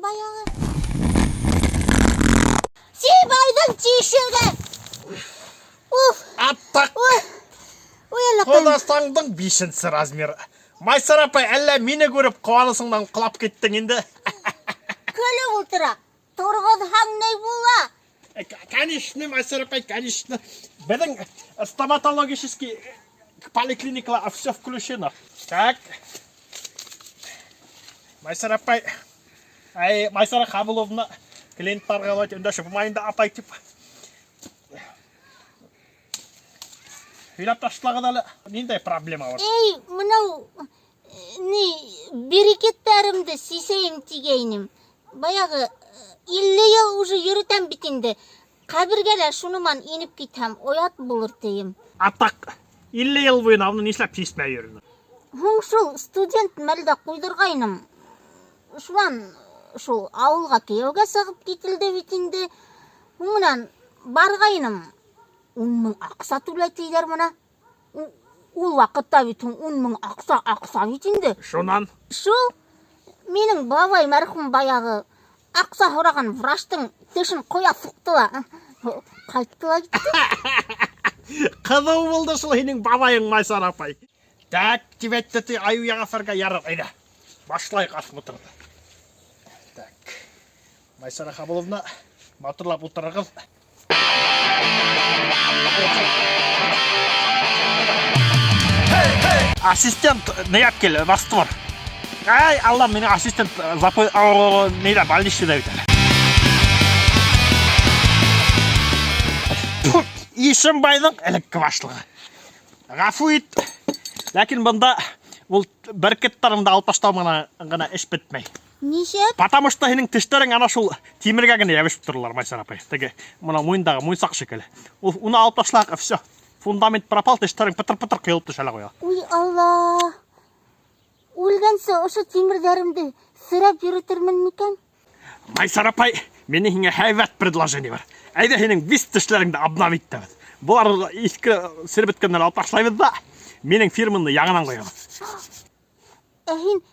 баяғы. Сибайҙың тишеге! Уф! Аттак! Ой! Ой, Аллаҡайым! Ҡодасаңдың бишенсе размеры. Майсара апай, әллә мине күреп ҡыуанысыңдан ҡолап киттең инде? Көлөп ултыра. Торғоҙһаң ни була? Конечно, Майсара апай, конечно. Беҙҙең стоматологический поликлиникала все включено. Так. Майсара апай, ай, Майсара Хабыловна клиенттарға алай өндәшеп булмай инде, апай тип. Һөйләп ташлағыҙ әле, ниндәй проблема бар? Эй, мынау ни берекеттәремде сисәйем тигәйнем. Баяғы 50 йыл уже йөрөтәм бит инде. Ҡәбергә лә шуныман инеп китһәм, оят булыр тием. Атаҡ, 50 йыл буйына уны нишләп сисмәй йөрөнөң? Һуң шул студент мәлдә ҡуйҙырғайным. Шунан шул ауылға кейәүгә сығып кителде бит инде. Һуңынан барғайным. 10 мең аҡса түлә тиҙәр мына. Ул ваҡытта бит һуң 10 мең аҡса аҡса бит инде. Шунан? Шул минең бабай мәрхүм баяғы аҡса һораған врачтың тешен ҡоя һуҡты ла ҡайтты ла китте. Ҡыҙыу булды шул һинең бабайың, Майсара апай. Так, тип әйтте ти Айыу Яғафарға ярар, әйҙә. Башлайыҡ осмотрҙы. Так. Майсара Хабыловна, матурлап ултырығыҙ. Ассистент, ни алып кил, раствор. Ай, Алла, минең ассистент запой, ниҙә, больничныйҙа бит әле. Ишембайҙың элекке башлығы. Ғәфү ит. Ләкин бында ул беркеттәреңде алып ташлау менән генә эш бөтмәй. Нисек? Потому что һинең тештәрең ана шул тимергә генә ябышып торалар, Майсара апай. Теге мына муйындағы муйынсаҡ шикелле. Ул уны алып ташлаһаҡ, все. Фундамент пропал, тештәрең пытыр-пытыр ҡойолоп төшә лә ҡуя. Уй, Алла. Үлгәнсе ошо тимерҙәремде һөйрәп йөрөтөрмөн микән? Майсара апай, минең һиңә һәйбәт предложение бар. Әйҙә һинең вис тешләреңде обновить итәбеҙ. Былар иҫке сереп бөткәндән алып ташлайбыҙ ҙа, минең фирманы яңынан ҡуябыҙ. Ә һин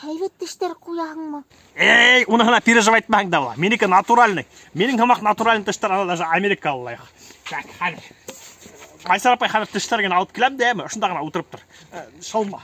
һәйбәт тештәр ҡуяһыңмы? Эй, уныһына переживать итмәһәң дә була. Минеке натуральный. Минең һымаҡ натуральный тештәр ана даже Америкалыла юҡ. Так, хәҙер. Майсара апай, хәҙер тештәр генә алып киләм дә, әме, ошонда ғына ултырып тор. Шылма.